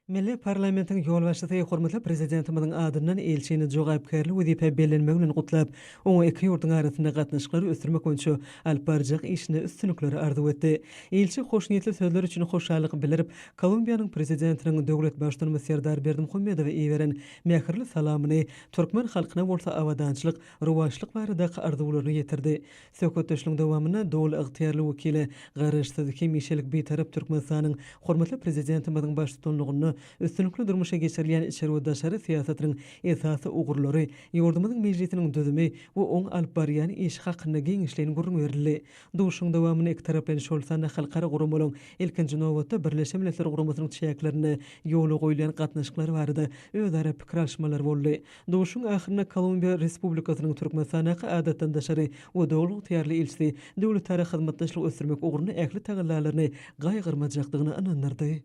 Milli parlamentiň ýolbaşçysy hormatly Prezidentimiziň adyndan ilçini jogapkärli wezipä bellenmegi bilen gutlap, oňa iki ýurduň arasynda gatnaşyklary ösdürmek boýunça alyp barjak işinde üstünlikleri arzuw etdi. Ilçi hoşniýetli sözler üçin hoşallyk bildirip, Kolumbiýanyň Prezidentiniň döwlet Baştutanymyz Serdar Berdimuhamedowa iberen mähirli salamyny, türkmen halkyna bolsa abadançylyk, rowaçlyk baradaky arzuwlaryny ýetirdi. Söhbetdeşligiň dowamynda doly ygtyýarly wekili Garaşsyz, hemişelik Bitarap Türkmenistanyň hormatly Prezidentimiziň baştutanlygynda üstünlikli durmuşa geçirilýän içeri we daşary syýasatynyň esasy ugurlary, ýurdumyzyň Mejlisiniň düzümi we oň alyp barýan işi hakynda giňişleýin gürrüň berildi. Duşuşygyň dowamynda ikitaraplaýyn, şol sanda halkara guramalaryň, ilkinji nobatda, Birleşen Milletler Guramasynyň çäklerinde ýola goýulýan gatnaşyklar barada özara pikir alyşmalar boldy. Duşuşygyň ahyrynda Kolumbiýa Respublikasynyň Türkmenistandaky Adatdan daşary we Doly ygtyýarly ilçisi döwletara hyzmatdaşlygy ösdürmek ugrunda ähli tagallalaryny gaýgyrmajakdygyna ynandyrdy.